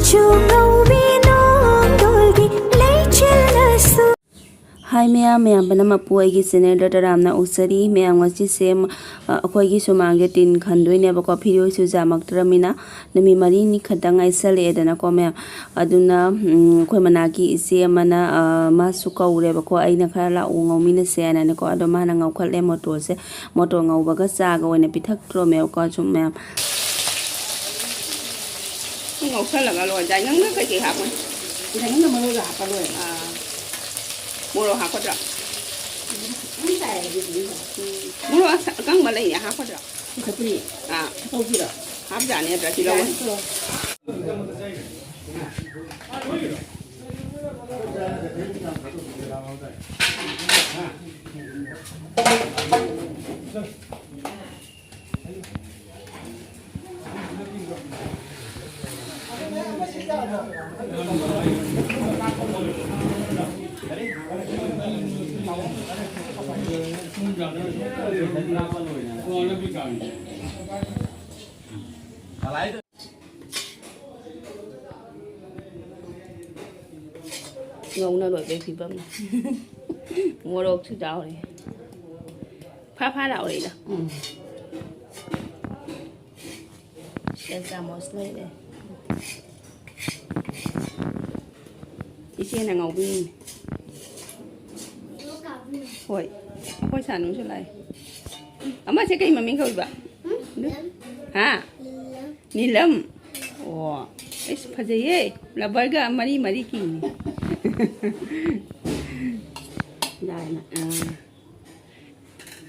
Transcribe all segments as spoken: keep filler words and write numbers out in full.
ꯆꯨ ꯉꯧꯕꯤ ꯅꯣꯡꯗꯣꯜꯒꯤ ꯂꯩꯆꯤꯜꯅꯁꯨ꯫ ꯍꯥꯏ ꯃꯌꯥꯝ, ꯃꯌꯥꯝ ꯄꯨꯝꯅꯃꯛꯄꯨ ꯑꯩꯒꯤ ꯆꯦꯅꯦꯜꯗ ꯇꯔꯥꯝꯅ ꯑꯣꯛꯆꯔꯤ꯫ ꯃꯌꯥꯝ ꯉꯁꯤꯁꯦ, ꯑ, ꯑꯩꯈꯣꯏꯒꯤ ꯁꯨꯃꯥꯡꯁꯦ ꯇꯤꯟ ꯈꯟꯗꯣꯏꯅꯦꯕꯀꯣ, ꯐꯤꯔꯣꯏꯁꯨ ꯌꯥꯝꯃꯛꯇ꯭ꯔꯃꯤꯅ꯫ ꯅꯨꯃꯤꯠ ꯃꯔꯤꯅꯤ ꯈꯛꯇꯪ ꯉꯥꯏꯁꯜꯂꯛꯑꯦꯗꯅꯀꯣ ꯃꯌꯥꯝ꯫ ꯑꯗꯨꯅ, ꯎꯝ, ꯑꯩꯈꯣꯏ ꯃꯅꯥꯛꯀꯤ ꯏꯆꯦ ꯑꯃꯅ, ꯑ, ꯃꯥꯁꯨ ꯀꯧꯔꯦꯕꯀꯣ, ꯑꯩꯅ ꯈꯔ ꯂꯥꯛꯑꯣ ꯉꯧꯃꯤꯟꯅꯁꯦ ꯍꯥꯏꯅꯅꯦꯀꯣ꯫ ꯑꯗꯣ ꯃꯥꯅ ꯉꯧꯈꯠꯂꯦ ꯃꯣꯇꯣꯔꯁꯦ꯫ ꯃꯣꯇꯣꯔ ꯉꯧꯕꯒ ꯆꯥꯒ ꯑꯣꯏꯅ ꯄꯤꯊꯛꯇ꯭ꯔꯣꯃꯦꯕꯀꯣ ꯁꯨꯝ ꯃꯌꯥꯝ꯫ ꯁꯨꯝ ꯉꯧꯁꯜꯂꯒ ꯂꯣꯏꯔꯦ꯫ ꯌꯥꯏꯉꯪꯒ ꯀꯩꯀꯩ ꯍꯥꯞꯄꯅꯤ? ꯌꯥꯏꯉꯪꯒ ꯃꯔꯣꯏꯒ ꯍꯥꯞꯄ ꯂꯣꯏꯔꯦ꯫ ꯑꯥ꯫ ꯃꯣꯔꯣꯛ ꯍꯥꯞꯀꯗ꯭ꯔꯣ? ꯎꯝ, ꯃꯣꯔꯣꯛ ꯑꯁ-, ꯑꯀꯪꯕ ꯂꯩꯌꯦ, ꯍꯥꯞꯀꯗ꯭ꯔꯣ? ꯄꯨꯈꯠꯄ꯭ꯔꯤ꯫ ꯑꯥ꯫ ꯇꯧꯁꯤꯔꯣ? ꯍꯥꯞꯖꯥꯅꯤ ꯅꯠꯇ꯭ꯔ ꯇꯤꯜꯍꯧ? ꯌꯥꯅꯤ, ꯇꯧꯔꯣ꯫ ꯉꯧꯅ ꯂꯣꯏꯕꯩ ꯐꯤꯕꯝꯅꯤ꯫ ꯃꯣꯔꯣꯛꯁꯨ ꯌꯥꯎꯔꯦ꯫ ꯐꯥ ꯐꯥ ꯂꯥꯎꯔꯦꯗ꯫ ꯎꯝ꯫ ꯁꯦ ꯆꯥꯃꯁ ꯂꯩꯔꯦ꯫ ꯏꯆꯦꯅ ꯉꯧꯕꯤꯔꯤꯅꯦ꯫ ꯍꯣꯏ, ꯑꯩꯈꯣꯏ ꯁꯥꯅꯨꯁꯨ ꯂꯥꯛꯑꯦ꯫ ꯑꯃꯁꯦ ꯀꯩ ꯃꯃꯤꯡ ꯀꯧꯏꯕ? ꯍꯥ? ꯅꯤꯂꯝ꯫ ꯑꯣ, ꯑꯩꯁ, ꯐꯖꯩꯌꯦ꯫ ꯔꯕꯔꯒ ꯃꯔꯤ ꯃꯔꯤ ꯀꯤꯅꯤ꯫ ꯂꯥꯏꯅ꯫ ꯑꯥ꯫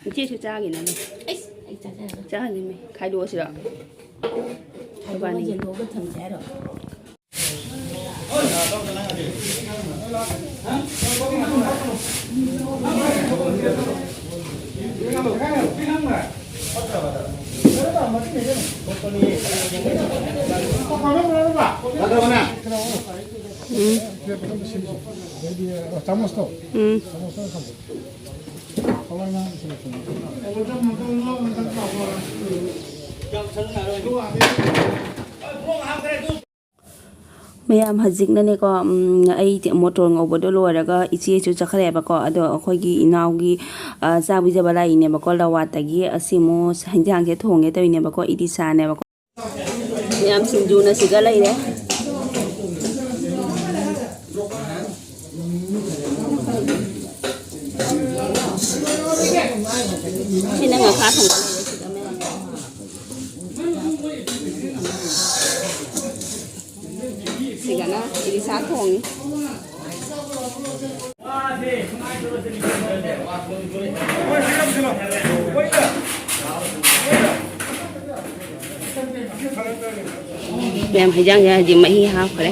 ꯏꯆꯦꯁꯨ ꯆꯥꯈꯤꯅꯕ꯫ ꯑꯩꯁ, ꯑꯩ ꯆꯥꯖꯔꯔꯣꯏ꯫ ꯆꯥꯈꯤꯅꯤ꯫ ꯈꯥꯏꯗꯣꯛꯑꯁꯤꯔꯣ? ꯈꯥꯏꯗꯣꯛꯑꯒ ꯏꯕꯥꯅꯤ꯫ ꯌꯦꯟꯗꯣꯛꯑꯒ ꯊꯝꯁꯦ ꯍꯥꯏꯔꯣ? ꯎꯝ꯫ ꯆꯥꯃꯁꯇꯣ꯫ ꯎꯝ꯫ ꯆꯥꯃꯁꯇꯣ ꯊꯝꯃꯣ꯫ ꯃꯌꯥꯝ, ꯍꯧꯖꯤꯛꯅꯅꯦꯀꯣ, ꯎꯝ, ꯑꯩ ꯃꯣꯇꯣꯔ ꯉꯧꯕꯗꯣ ꯂꯣꯏꯔꯒ ꯏꯆꯦꯁꯨ ꯆꯠꯈ꯭ꯔꯦꯕꯀꯣ꯫ ꯑꯗꯣ ꯑꯩꯈꯣꯏꯒꯤ ꯏꯅꯥꯎꯒꯤ, ꯑ, ꯆꯥꯛ ꯄꯤꯖꯕ ꯂꯥꯛꯏꯅꯦꯕꯀꯣ, ꯂꯋꯥꯠꯇꯒꯤ꯫ ꯑꯁꯤ ꯑꯃꯨꯛ ꯍꯤꯟꯖꯥꯡꯁꯦ ꯊꯣꯡꯒꯦ ꯇꯧꯔꯤꯅꯦꯕꯀꯣ, ꯏꯗꯤꯁꯥꯅꯦꯕꯀꯣ꯫ ꯃꯌꯥꯝ, ꯁꯤꯡꯖꯨꯅ ꯁꯤꯒ ꯂꯩꯔꯦ꯫ ꯁꯤꯅ ꯉꯥꯈꯥ ꯊꯣꯡꯕ ꯂꯩꯔꯦ ꯁꯤꯗ ꯃꯌꯥꯝ꯫ ꯁꯤꯒꯅ ꯏꯂꯤꯁꯥ ꯊꯣꯡꯉꯤ꯫ ꯃꯌꯥꯝ, ꯍꯤꯟꯖꯥꯡꯁꯦ ꯍꯧꯖꯤꯛ ꯃꯍꯤ ꯍꯥꯞꯈ꯭ꯔꯦ꯫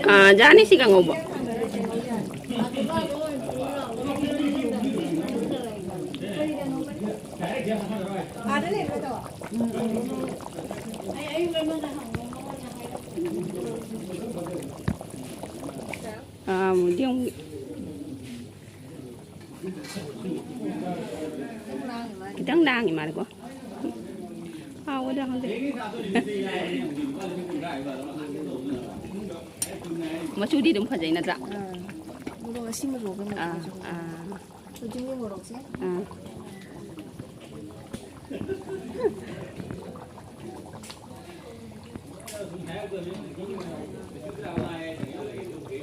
ꯑꯥ, ꯌꯥꯅꯤ ꯁꯤꯒ ꯉꯧꯕ꯫ ꯑꯥ, ꯃꯨꯗꯤ ꯑꯃꯨꯛ ꯈꯤꯇꯪ ꯂꯥꯡꯉꯤ ꯃꯥꯜꯂꯦꯀꯣ꯫ ꯍꯥꯎꯒꯗ꯭ꯔꯥ ꯈꯪꯗꯦ꯫ ꯃꯆꯨꯗꯤ ꯑꯗꯨꯝ ꯐꯖꯩ ꯅꯠꯇ꯭ꯔꯥ? ꯑꯥ, ꯃꯣꯔꯣꯛ ꯑꯁꯤꯟꯕ ꯃꯣꯔꯣꯛ ꯑꯃ ꯑꯥ, ꯃꯆꯨ꯫ ꯑꯥ꯫ ꯍꯧꯖꯤꯛꯀꯤ ꯃꯣꯔꯣꯛꯁꯦ꯫ ꯑꯥ꯫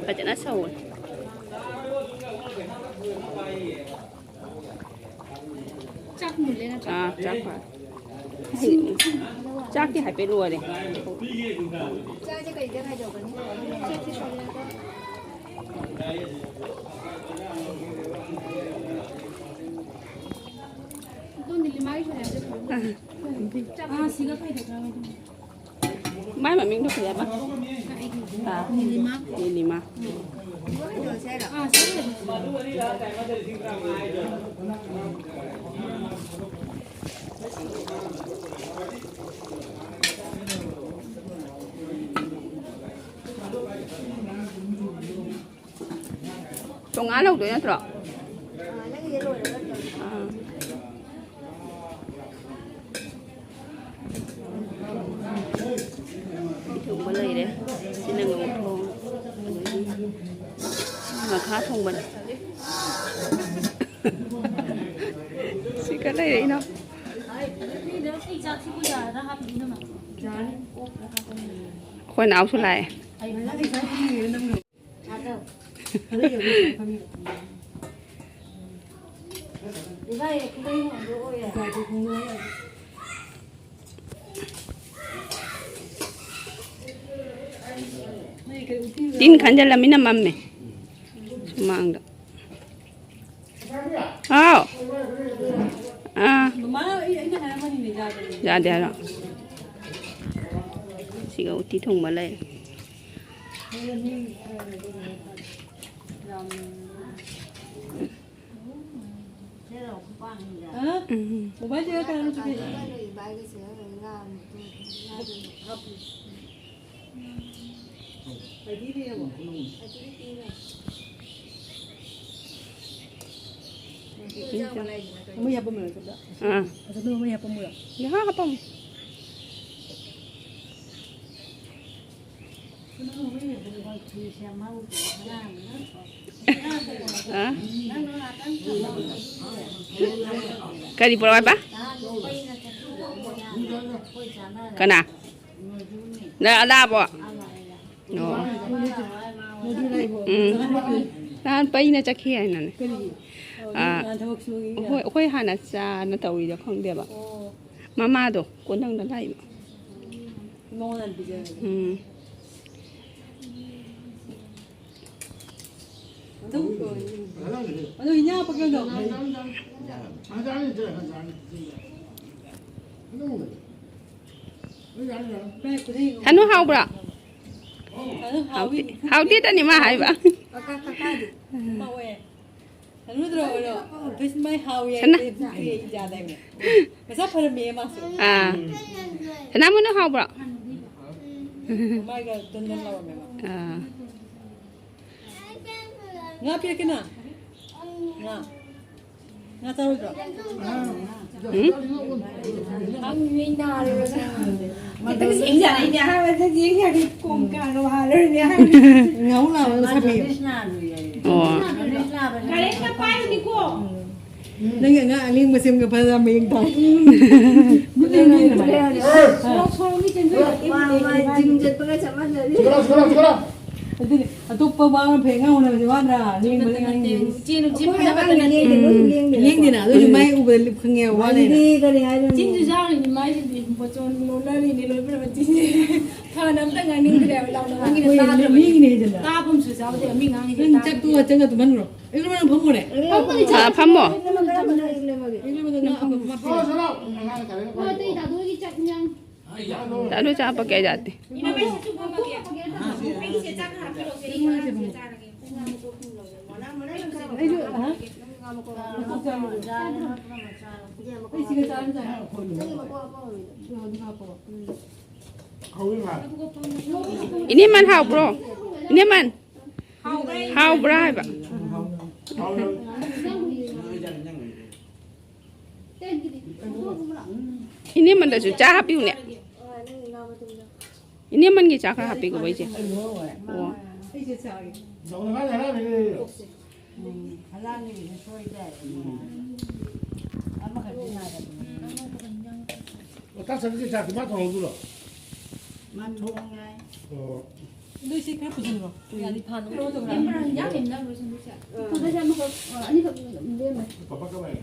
ꯐꯖꯅ ꯁꯧꯔꯦ꯫ ꯆꯥꯛ ꯃꯨꯜꯂꯦ ꯅꯠꯇ꯭ꯔꯥ? ꯑꯥ, ꯆꯥꯛ ꯐꯔꯦ꯫ ꯆꯥꯛꯇꯤ ꯍꯥꯏꯐꯦꯠ ꯂꯣꯏꯔꯦ꯫ ꯆꯥꯛꯁꯦ ꯀꯩꯗ ꯈꯥꯏꯗꯣꯛꯀꯅꯤ? ꯆꯥꯛꯇꯤ ꯁꯣꯜꯂꯦ꯫ ꯑꯗꯣ ꯅꯤꯂꯤꯃꯥꯒꯤ ꯁꯣꯜꯂꯦ ꯍꯥꯏꯕꯗꯣ꯫ ꯑꯥ꯫ ꯆꯥꯛ ꯑꯥ, ꯁꯤꯒ ꯈꯥꯏꯗꯣꯛꯅꯕ꯫ ꯃꯥꯏ ꯃꯃꯤꯡꯗꯣ ꯀꯩ ꯍꯥꯏꯕ? ꯑꯥ, ꯅꯤꯂꯤꯃꯥ꯫ ꯅꯤꯂꯤꯃꯥ꯫ ꯇꯣꯉꯥꯟ ꯂꯧꯗꯣꯏ ꯅꯠꯇ꯭ꯔꯣ? ꯑꯥ꯫ ꯊꯣꯡꯕ ꯂꯩꯔꯦ꯫ ꯁꯤꯅ ꯉꯧꯊꯣꯡ꯫ ꯑꯗꯒꯤ ꯉꯥꯈꯥ ꯊꯣꯡꯕꯅꯦ꯫ ꯁꯤ ꯀ ꯂꯩꯔꯛꯏꯅꯣ? ꯑꯩꯈꯣꯏ ꯅꯥꯎꯁꯨ ꯂꯥꯛꯑꯦ꯫ ꯇꯤꯟ ꯈꯟꯖꯜꯂꯃꯤꯅ ꯃꯝꯃꯦ ꯁꯨꯃꯥꯡꯗ꯫ ꯍꯥꯎ꯫ ꯑꯥ꯫ ꯃꯃꯥ, ꯑꯩ, ꯑꯩꯅ ꯍꯥꯏꯔꯝꯕꯅꯤꯅꯦ, ꯌꯥꯗꯕꯅꯦ꯫ ꯌꯥꯗꯦ ꯍꯥꯏꯔꯣ? ꯁꯤꯒ ꯎꯇꯤ ꯊꯣꯡꯕ ꯂꯩ꯫ ꯎꯝ꯫ ꯑꯃ ꯌꯥꯄꯝꯃꯦ꯫ ꯑꯥ꯫ ꯑꯗꯨ ꯑꯃ ꯌꯥꯄꯝꯃꯦ꯫ ꯌꯥꯍꯥ ꯍꯥꯄꯝꯃꯦ꯫ ꯑꯥ꯫ ꯀꯔꯤ ꯄꯨꯔꯛꯑꯣ ꯍꯥꯏꯕ? ꯀꯅꯥ? ꯅ ꯑꯂꯥꯕꯣ? ꯑꯣ꯫ ꯎꯝ꯫ ꯅꯍꯥꯟ ꯄꯩꯅ ꯆꯠꯈꯤ ꯍꯥꯏꯅꯅꯦ꯫ ꯑꯥ꯫ ꯑꯩꯈꯣꯏ, ꯑꯩꯈꯣꯏ ꯍꯥꯟꯅ ꯆꯥꯅ ꯇꯧꯔꯤꯗꯣ ꯈꯪꯗꯦꯕ꯫ ꯃꯃꯥꯗꯣ ꯀꯣꯟꯊꯪꯗ ꯂꯥꯛꯏꯕ꯫ ꯎꯝ꯫ ꯑꯗꯨ ꯏꯟꯖꯥꯡ ꯍꯥꯞꯄꯛꯀꯦ ꯑꯗꯣ꯫ ꯁꯅꯨ ꯍꯥꯎꯕ꯭ꯔꯥ? ꯁꯅꯨ ꯍꯥꯎꯋꯤ꯫ ꯍꯥꯎꯇꯦ, ꯍꯥꯎꯇꯦꯇꯅꯤ ꯃꯥ ꯍꯥꯏꯕ꯫ ꯀꯀꯥ, ꯀꯀꯥꯗꯤ ꯍꯥꯎꯋꯦ꯫ ꯁꯅꯨꯗ꯭ꯔꯣ, ꯑꯗꯣ, ꯊꯣꯏꯁꯤꯟ ꯃꯥꯏ ꯍꯥꯎꯋꯤ ꯁꯅꯥ꯫ ꯍꯥꯏ, ꯌꯥꯗꯥꯏꯅꯦ? ꯃꯁꯥ ꯐꯔꯝꯃꯦ ꯃꯥꯁꯨ꯫ ꯑꯥ꯫ ꯁꯅꯥꯃꯨꯅꯨ ꯍꯥꯎꯕ꯭ꯔꯣ? ꯃꯥꯏꯒ ꯗꯟ ꯗꯟ ꯂꯥꯎꯔꯝꯃꯦꯕ꯫ ꯑꯥ꯫ ꯉꯥ ꯄꯤꯔꯛꯀꯦ ꯅꯪ? ꯉꯥ꯫ ꯉꯥ ꯆꯥꯔꯣꯏꯗ꯭ꯔꯣ? ꯎꯝ? ꯈꯪꯗꯦ, ꯅꯥꯔꯨꯔꯁꯦ꯫ ꯈꯤꯇꯪ ꯁꯦꯡꯖꯔꯛꯏꯅꯦ ꯍꯥꯏꯕꯗ ꯌꯦꯡ ꯌꯥꯔꯦ꯫ ꯀꯣꯡ ꯀꯥꯡ ꯍꯥꯜꯂꯨꯔꯅꯦ ꯍꯥꯏꯕꯗ꯫ ꯉꯥꯎ ꯂꯥꯎꯅ ꯁꯥꯕꯤꯌꯨ꯫ ꯑꯣ꯫ ꯀꯔꯦꯟꯅ ꯄꯥꯏꯔꯨꯅꯤꯀꯣ꯫ ꯅꯪꯒꯤ ꯑꯉꯥꯡ ꯑꯂꯤꯡꯕ ꯁꯦꯝꯒ ꯐꯖꯅ ꯃꯌꯦꯡ ꯇꯥꯏ꯫ ꯁꯣꯔꯣꯛ, ꯁꯣꯔꯣꯛ ꯃꯤ ꯆꯦꯟꯕ ꯌꯥꯗꯦ꯫ ꯋꯥ, ꯋꯥ, ꯖꯤꯝ ꯆꯠꯄꯒ ꯆꯞ ꯃꯥꯟꯅꯔꯤ꯫ ꯁꯤꯒꯔꯥ, ꯁꯤꯒꯔꯥ, ꯁꯤꯒꯔꯥ꯫ ꯑꯗꯨꯅꯤ, ꯑꯇꯣꯞꯄ ꯋꯥ ꯑꯃ ꯐꯩ, ꯑꯉꯥꯡ ꯎꯅꯕꯁꯦ ꯋꯥꯗ꯭ꯔꯥ? ꯂꯦꯡꯕꯗ ꯅꯠꯇꯦ, ꯉꯥꯡꯉꯤ꯫ ꯏꯆꯦ ꯅꯨꯄꯤ ꯑꯩꯈꯣꯏ ꯐꯖ ꯐꯖ ꯑꯉꯥꯡꯅ ꯅꯠꯇꯦ꯫ ꯂꯦꯡꯗꯦ, ꯂꯣꯏ ꯂꯦꯡꯗꯦ꯫ ꯂꯦꯡꯗꯦꯅ, ꯑꯗꯨꯁꯨ ꯃꯥꯏ ꯎꯕꯗ ꯂꯤꯞ ꯈꯪꯉꯦꯕ, ꯋꯥ ꯂꯩꯅ꯫ ꯑꯗꯨꯗꯤ ꯀꯔꯤ ꯍꯥꯏꯔꯨꯅꯤ? ꯆꯤꯟꯁꯨ ꯆꯥꯎꯔꯤꯅꯤ, ꯃꯥꯏꯁꯤꯗꯤ ꯃꯆꯣꯟ ꯂꯣꯟꯅꯔꯤꯅꯤ, ꯂꯣꯏ ꯄꯨꯝꯅꯃꯛ ꯆꯤꯟꯁꯦ꯫ ꯐꯅ ꯑꯝꯇ ꯉꯥꯡꯅꯤꯡꯗ꯭ꯔꯦꯕ, ꯂꯥꯎꯅ ꯉꯥꯡꯉꯤꯅꯦ, ꯍꯣꯏ, ꯇꯥꯗ꯭ꯔꯕꯅꯤ꯫ ꯃꯤꯒꯤꯅꯦ ꯍꯥꯏꯗꯅ꯫ ꯇꯥꯕ ꯑꯃꯁꯨ ꯌꯥꯎꯗꯦ, ꯃꯤ ꯉꯥꯡꯉꯤꯁꯦ ꯅꯪ ꯇꯥꯗ꯭ꯔꯕꯅꯤ꯫ ꯆꯠꯇꯨ ꯋꯥ ꯆꯪꯒ ꯇꯨꯝꯍꯟꯈ꯭ꯔꯣ꯫ ꯑꯩ ꯂꯣꯏꯅ ꯐꯝꯃꯨꯔꯦ꯫ ꯐꯝꯃꯨꯅꯦ, ꯑꯥ, ꯐꯝꯃꯣ꯫ ꯏꯪꯂꯦꯃꯒꯤ꯫ ꯏꯪꯂꯦꯃꯒꯤ ꯉꯥ ꯑꯐꯕ ꯃꯥ ꯄꯤꯔꯦ꯫ ꯃꯥ ꯑꯇꯩ ꯗꯥꯗꯨꯒꯤ ꯆꯥꯛ ꯏꯟꯖꯥꯡ ꯆꯠꯂꯨ, ꯆꯥ ꯄꯛꯀꯦ ꯖꯥꯇꯤ꯫ ꯏꯅꯦꯃꯟ ꯍꯥꯎꯕ꯭ꯔꯣ? ꯏꯅꯦꯃꯟ ꯍꯥꯎꯕ꯭ꯔꯥ ꯍꯥꯏꯕ? ꯏꯅꯦꯃꯟꯗꯁꯨ ꯆꯥ ꯍꯥꯞꯄꯤꯌꯨꯅꯦ꯫ ꯏꯅꯦꯃꯟꯒꯤ ꯆꯥ ꯈꯔ ꯍꯥꯞꯄꯤꯈꯣ ꯑꯩꯁꯦ꯫ ꯑꯣ꯫ ꯑꯗꯨ ꯁꯤ ꯈꯔ ꯄꯨꯁꯤꯜꯂꯣ꯫ ꯌꯥꯝ ꯐꯥꯅ ꯀꯩꯅꯣ ꯇꯧꯕ꯭ꯔꯥ? ꯌꯥꯝ ꯌꯥꯝ ꯌꯥꯝꯅ ꯂꯣꯏꯁꯤꯟꯗꯣꯏꯁꯦ꯫ ꯄꯥꯄꯥ ꯀꯃꯥꯏꯅ?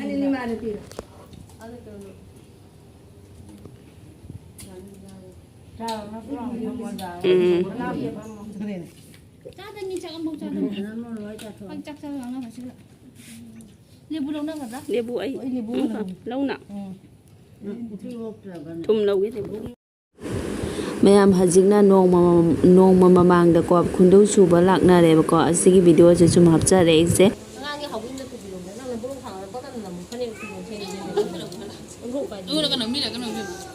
ꯑꯅꯤꯅꯤ ꯃꯥꯅ ꯄꯤꯔꯣ꯫ ꯎꯝ꯫ ꯆꯥꯗꯕꯅꯤ, ꯆꯥꯛ ꯑꯃꯐꯥꯎ ꯆꯥꯗꯕꯅꯤ꯫ ꯄꯪ ꯆꯥꯛ ꯆꯥꯕ ꯉꯥꯡꯅꯕꯁꯤꯗ꯫ ꯂꯦꯕꯨ ꯂꯧꯅꯒꯗ꯭ꯔꯥ? ꯂꯦꯕꯨ ꯑꯩ ꯂꯧꯅ꯫ ꯊꯨꯝ ꯂꯧꯒꯦ ꯂꯦꯕꯨ꯫ ꯃꯌꯥꯝ ꯍꯧꯖꯤꯛꯅ ꯅꯣꯡꯃ, ꯅꯣꯡꯃ ꯃꯃꯥꯡꯗꯀꯣ ꯈꯨꯟꯗꯧ ꯁꯨꯕ ꯂꯥꯛꯅꯔꯦꯕꯀꯣ꯫ ꯑꯁꯤꯒꯤ ꯚꯤꯗꯤꯑꯣꯁꯦ ꯁꯨꯝ ꯍꯥꯞꯆꯔꯦ ꯑꯩꯁꯦ꯫ ꯑꯉꯥꯡꯒꯤ ꯍꯥꯎꯕꯤ ꯑꯃ ꯄꯨꯕꯤꯔꯣ꯫ ꯅꯪꯅ ꯕꯣꯔꯣꯡ ꯊꯥꯡꯒꯠꯂꯛꯄ ꯀꯟꯅ ꯑꯃꯨꯛ ꯐꯅꯦꯛ ꯐꯤꯔꯣꯜ ꯁꯦꯠꯂꯤꯁꯦ꯫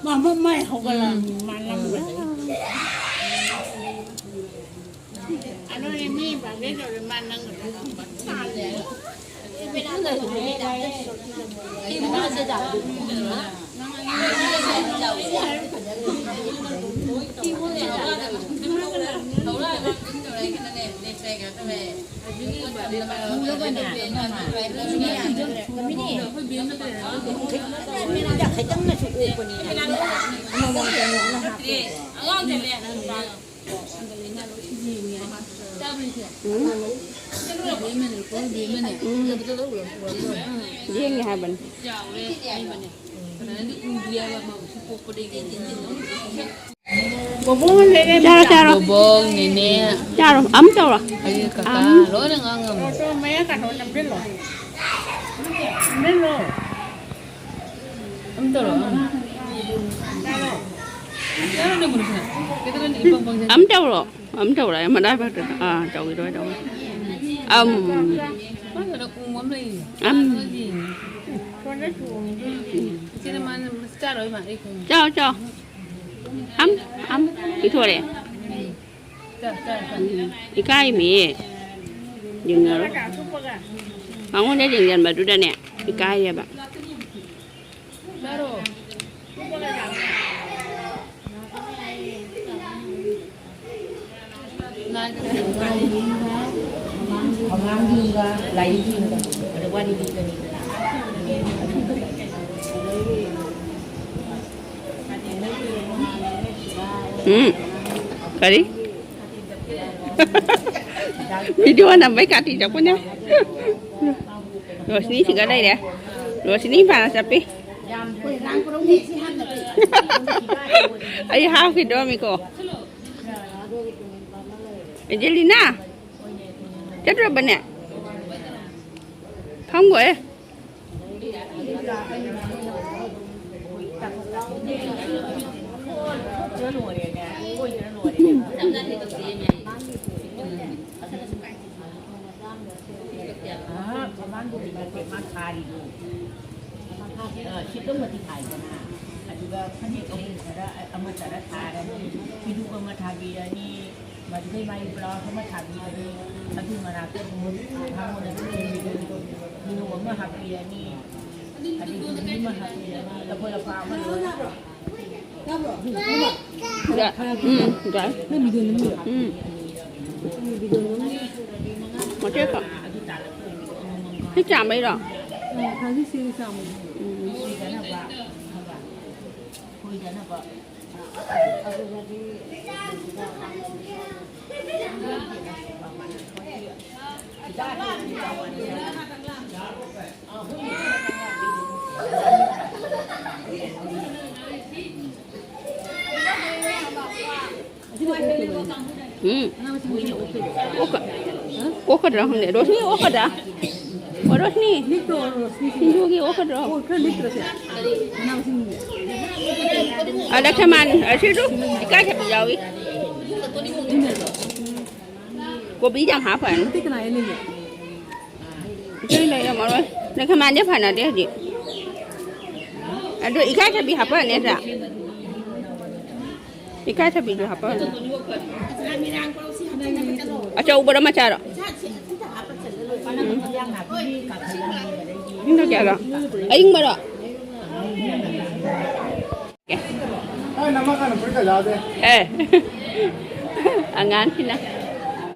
ꯃꯥ, ꯃꯥ, ꯃꯥꯏ ꯍꯧꯒꯠꯂꯛꯑꯕꯅꯤ, ꯃꯥ ꯅꯝꯈ꯭ꯔꯦ꯫ ꯎꯝ꯫ ꯎꯝ꯫ ꯌꯦꯡꯒꯦ ꯍꯥꯏꯕꯅꯤ꯫ ꯆꯥꯔꯣ, ꯆꯥꯔꯣ꯫ ꯕꯣꯕꯣꯛ, ꯅꯦꯅꯦ꯫ ꯆꯥꯔꯣ, ꯑꯝ ꯇꯧꯔꯣ꯫ ꯑꯩꯒꯤ ꯀꯀꯥ ꯑꯝ꯫ ꯂꯣꯏꯅ ꯉꯥꯡꯉꯝꯃꯦ꯫ ꯑꯝ ꯇꯧꯔꯣ, ꯑꯝ꯫ ꯆꯥꯔꯣꯅꯦ, ꯃꯨꯔꯨꯁꯅꯥ꯫ ꯀꯩꯗꯧꯔꯒꯦ ꯏꯄꯪ ꯄꯪꯖꯦ? ꯑꯝ ꯇꯧꯔꯣ꯫ ꯑꯝ ꯇꯧꯔꯣ꯫ ꯑꯩ ꯃꯅꯥꯏ ꯄꯥꯛꯇ꯫ ꯑꯥ, ꯇꯧꯒꯦ, ꯇꯧꯒꯦ, ꯇꯧꯒꯦ꯫ ꯑꯝ꯫ ꯃꯥꯅ ꯎꯪ ꯑꯃ ꯂꯩꯌꯦ꯫ ꯑꯝ꯫ ꯃꯥꯅ ꯌꯦꯡꯉꯦ꯫ ꯏꯆꯦꯅ ꯃꯥꯅ ꯆꯥꯔꯣꯏ ꯃꯥ, ꯑꯩ ꯈꯪꯉꯦ꯫ ꯆꯥꯎ, ꯆꯥꯎ꯫ ꯑꯝ, ꯑꯝ꯫ ꯄꯤꯊꯣꯔꯛꯑꯦ꯫ ꯆꯥ, ꯆꯥ, ꯆꯥ꯫ ꯎꯝ꯫ ꯏꯀꯥꯏꯃꯤ꯫ ꯌꯦꯡꯅꯔꯣ꯫ ꯃꯉꯣꯟꯗ ꯌꯦꯡꯁꯤꯟꯕꯗꯨꯗꯅꯦ, ꯏꯀꯥꯏꯌꯦꯕ꯫ ꯆꯥꯔꯣ꯫ ꯑꯉꯥꯡꯒꯤ ꯌꯨꯝꯒ ꯂꯥꯏꯔꯤꯛꯀꯤ ꯌꯨꯝꯒ ꯑꯗ ꯋꯥꯔꯤ ꯂꯤꯕꯅꯤꯗꯅ꯫ ꯎꯝ꯫ ꯀꯔꯤ? ꯚꯤꯗꯤꯑꯣ ꯅꯝꯕꯩ ꯀꯥꯇꯤ ꯆꯠꯄꯅꯦ꯫ ꯔꯣꯁꯅꯤ ꯁꯤꯒ ꯂꯩꯔꯦ꯫ ꯔꯣꯁꯅꯤ ꯏꯝꯐꯥꯜ ꯆꯠꯄꯤ꯫ ꯑꯩ ꯍꯥꯞꯈꯤꯗ꯭ꯔꯣꯃꯤꯀꯣ꯫ ꯑꯦꯟꯖꯦꯂꯤꯅꯥ! ꯆꯠꯇ꯭ꯔꯕꯅꯦ? ꯐꯝꯈꯣꯍꯦ꯫ ꯑꯍꯥ, ꯃꯃꯥꯡꯒꯤ ꯅꯠꯇꯦ, ꯃꯥ ꯊꯥꯔꯤꯗꯣ꯫ ꯑ, ꯁꯤꯠ ꯑꯃꯗꯤ ꯊꯥꯏꯗꯅ, ꯑꯗꯨꯒ ꯐꯅꯦꯛ ꯑꯍꯨꯝ ꯈꯔ, ꯑꯃ ꯈꯔ ꯊꯥꯔꯅꯤ, ꯐꯤꯗꯨꯛ ꯑꯃ ꯊꯥꯕꯤꯔꯅꯤ, ꯑꯗꯨꯗꯩ ꯃꯥꯒꯤ ꯕ꯭ꯂꯥꯎꯁ ꯑꯃ ꯁꯥꯕꯤꯕꯅꯤ꯫ ꯑꯗꯨ ꯃꯅꯥꯛꯇ ꯑꯗꯨꯝ ꯃꯉꯣꯟꯗ ꯑꯗꯨꯝ ꯌꯦꯡꯕꯤꯗꯣꯏꯅꯤ꯫ ꯂꯨꯍꯣꯡ ꯑꯃ ꯍꯥꯞꯄꯤꯔꯅꯤ꯫ ꯑꯗꯩ ꯒꯨꯂꯤ ꯑꯃ ꯍꯥꯞꯄꯤꯔꯅꯤ꯫ ꯂꯐꯣꯏ ꯂꯐꯥ ꯑꯃ ꯂꯣꯏꯔꯦ꯫ ꯌꯥ-, ꯎꯝ, ꯌꯥꯏ꯫ ꯎꯝ꯫ ꯃꯇꯦꯛ ꯈꯛ꯫ ꯁꯤ ꯆꯥꯝꯕꯩꯔꯣ? ꯎꯝ꯫ ꯎꯝ꯫ ꯑꯣꯛꯀ-, ꯑꯣꯛꯀꯗ꯭ꯔꯥ ꯈꯪꯗꯦ꯫ ꯔꯣꯁꯅꯤ ꯑꯣꯛꯀꯗ꯭ꯔꯥ? ꯑꯣ, ꯔꯣꯁꯅꯤ꯫ ꯁꯤꯡꯖꯨꯒꯤ ꯑꯣꯛꯀꯗ꯭ꯔꯣ? ꯑ, ꯂꯈꯦꯃꯥꯟ, ꯑꯁꯤꯁꯨ ꯏꯀꯥꯏꯊꯕꯤ ꯌꯥꯎꯏ꯫ ꯀꯣꯕꯤ ꯌꯥꯝ ꯍꯥꯞꯈ꯭ꯔꯅꯤ꯫ ꯑꯇꯩ ꯂꯩꯔꯝꯃꯔꯣꯏ꯫ ꯂꯩꯈꯥꯃꯥꯟꯗꯤ ꯐꯅꯗꯦ ꯍꯧꯖꯤꯛ꯫ ꯑꯗꯣ ꯏꯀꯥꯏꯊꯕꯤ ꯍꯥꯞꯄꯛꯑꯅꯤ ꯅꯠꯇ꯭ꯔꯥ? ꯏꯀꯥꯏꯊꯕꯤꯁꯨ ꯍꯥꯞꯄꯛꯑꯅꯤ꯫ ꯑꯆꯧꯕꯔꯣ ꯃꯆꯥꯔꯣ? ꯎꯝ꯫ ꯅꯪꯅ ꯀꯌꯥꯔꯣ? ꯑꯌꯤꯡꯕꯔꯣ? ꯑꯦ꯫ ꯑꯉꯥꯡꯁꯤꯅ꯫